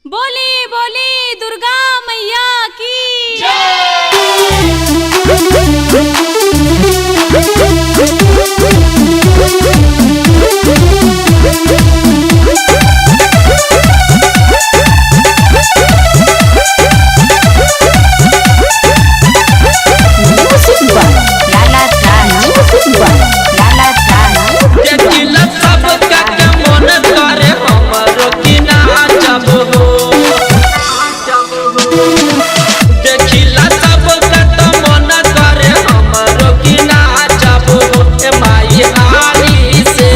बोली बोली दुर्गा मैया की। Music by Lala Raj, Music by Lala Raj, देखिला सबका के मन करे हमरो की नाचब हो। देखिला सबका त मन करे हमरो की नाचब हो। ए माई हाली से,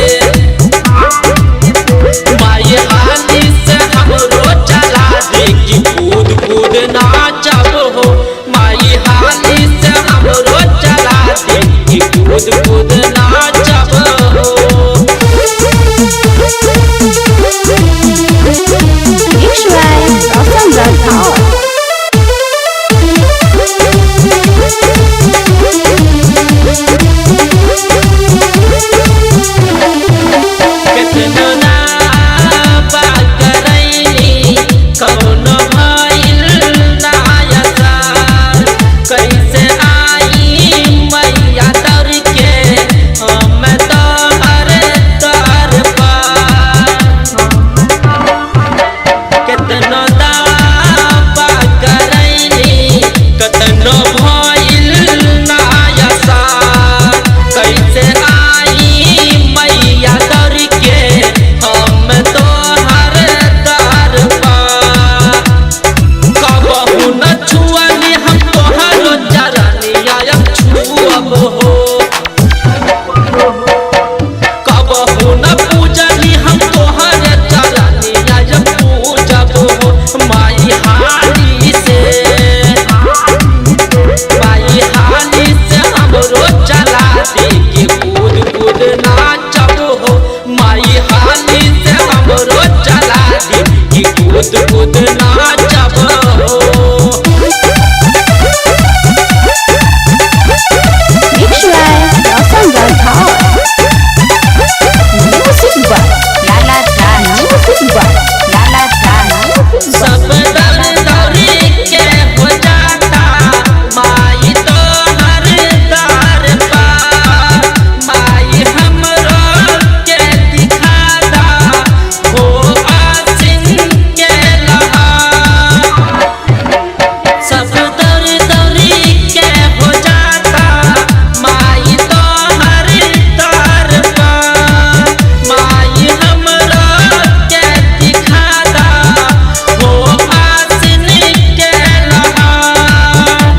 माई हाली से हमरो चला दे कि कूद कूद नाचब हो। माई हाली से हमरो चला दे कि कूद कूद नाचब हो। Mix by Roshan Rathod. केतनो ना बात करैली, कौनो भइल ना आसार। कैसे आई मैया दौड़ के, हम तोहर दर पर। केतनो दावा करैली, केतनो भइल ना आसार। कैसे आई मैया दौड़ के, हम तोहर दर पर। कबहू न छुअली हम तोहरो चरनिया छुअब हो। कबहू न पूजली हम तोहर चरनिया पूजब हो। माई हाली से, माई हाली से हमरो चला दे कि कूद कूद नाचब हो। माई हाली से हमरो चला दे कि कूद कूद नाचब हो। Mix by Roshan Rathod. Music by Lala Raj, Music by Lala Raj, सब दर दौड़ी के हो जाता माई तोहर दर पर। माई हमरो के दिखादा हो आसिन के लहार। सब दर दौड़ी के हो जाता माई तोहर दर पर। माई हमरो के दिखादा हो आसिन के लहार।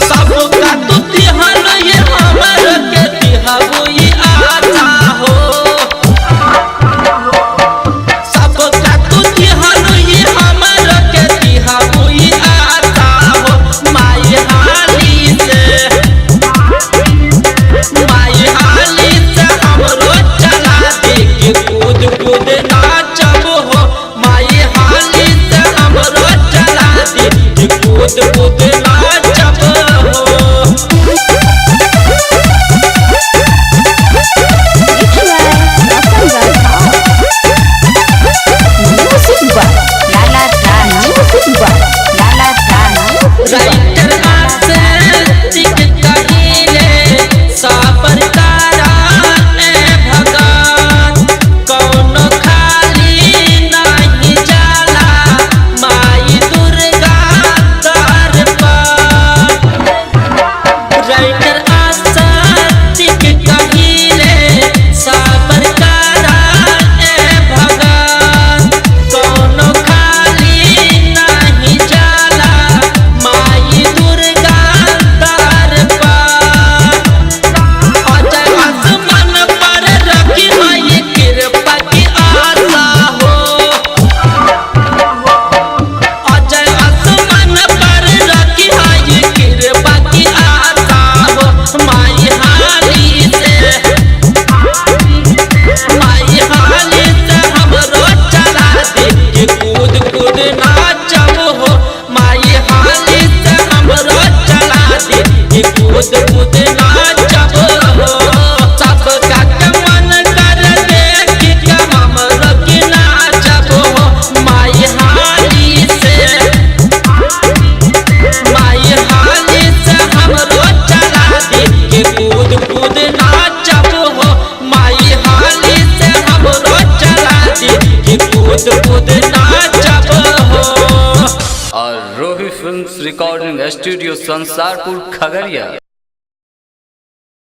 सबका तू तिहल ये हमर के तिहबु ई आशा हो। सबका तू तिहल ये हमर के तिहबु ई आशा हो। माई हाली से, माई हाली से हमरो चला दे कि कूद कूद नाचब हो। माई हाली से हमरो चला दे कि कूद कूद नाचब हो। Mix by Roshan Rathod. Music by Lala Raj, Music by Lala Raj, writer आस्तिक कहिले साबर तारा ए भगवान। कौनो खाली नहीं जाला माई दुर्गा दर पर। राइटर आस्तिक कहिले साबर तारा ए भगवान। कौनो खाली नहीं जाला माई दुर्गा दर पर। अजय आसमान पर रखी माई कृपा की आशा हो। अजय आसमान पर रखी माई कृपा की आशा हो। माई हाली से, माई हाली से हमरो चला दे कि कूद कूद नाचब हो। माई हाली से हमरो चला दे कि कूद कूद नाचब हो। सबका के मन कर देख के हमरो की नाचब हो। माई हाली Arohi films recording studio Sansarpur Khagaria.